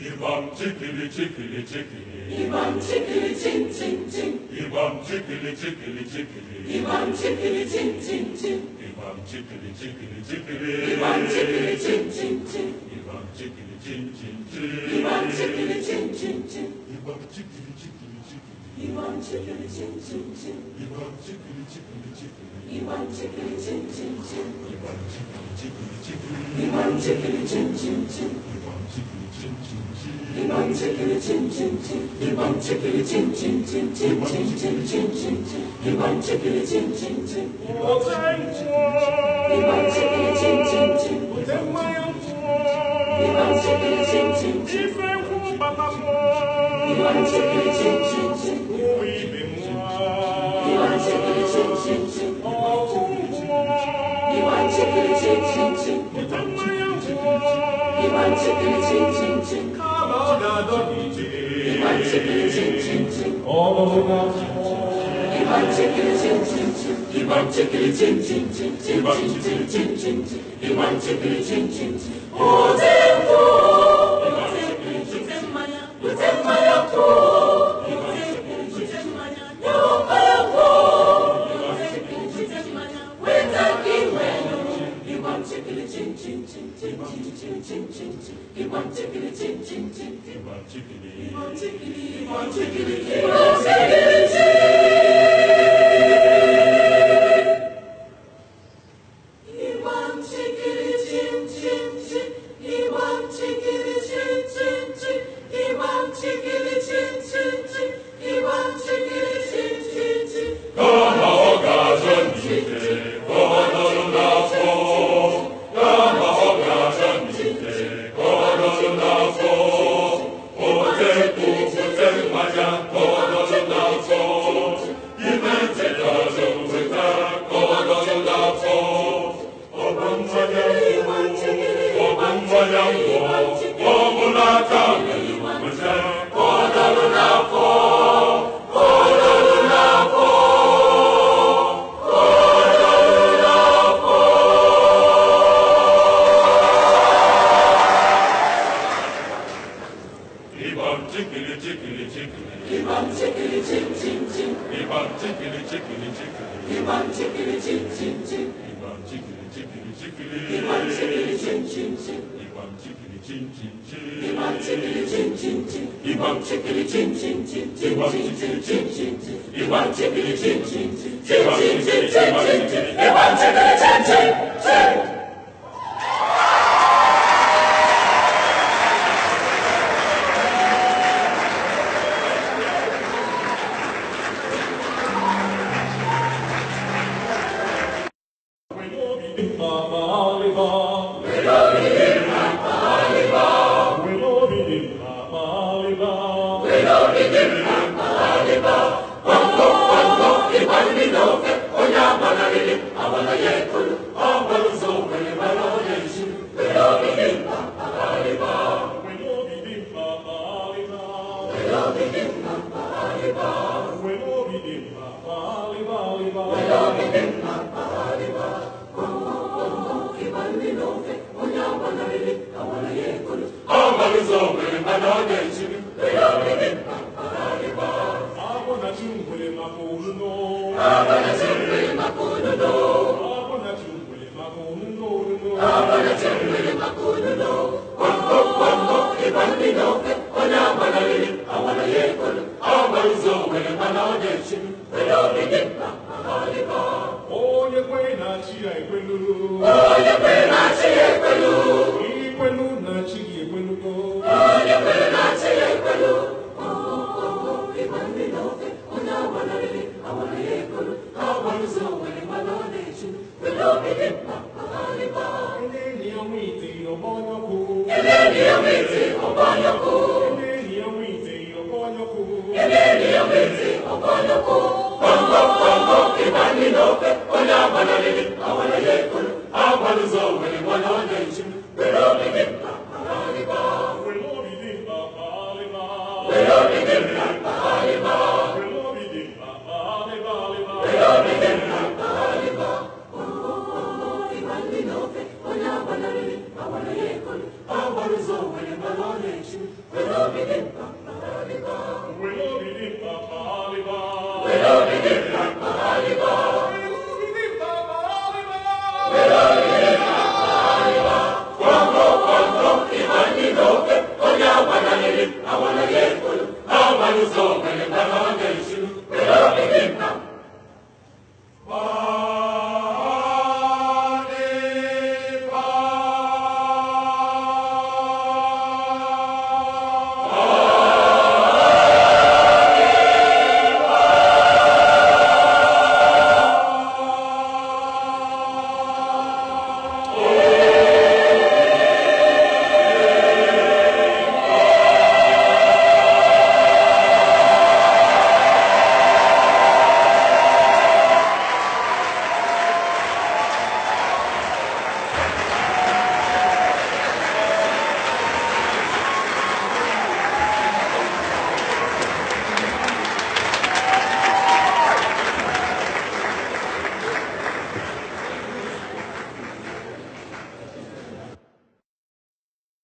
Ibam chikili chikili chikili. Ibam chikili chin chin chin. Ibam chikili chikili chikili. Ibam chikili chin chin chin. Ibam chikili chikili chikili. Ibam chikili chin chin chin. Ibam chikili chin chin chin. Ibam chikili chin chin chin. Ibam chikili chikili chikili. Ibam chikili chin chin chin. Ibam chikili chikili chikili. Ibam chikili chin chin chin. Ibam chikili chikili chikili. Ibam chikili chin chin chin. Ibam chikili chin chin chin. Ibam chikili chin chin chin. Ibam chikili chin chin chin chin chin chin chin chin chin. Ibam chikili chin chin chin. Ibam chikili chin chin chin. Ibam chikili chin chin chin. Ibam chikili chin chin chin. Ibam chikili chin chin chin. Ibam chikili chin chin chin. Ibam chikili chin chin chin. Ibam chikili chin chin chin. Ibam chikili chin chin chin. Ibam chikili chin chin chin chin chin chin chin chin. Ibam chikili chin chin chin. Our Ụzọ mere mara na-eji.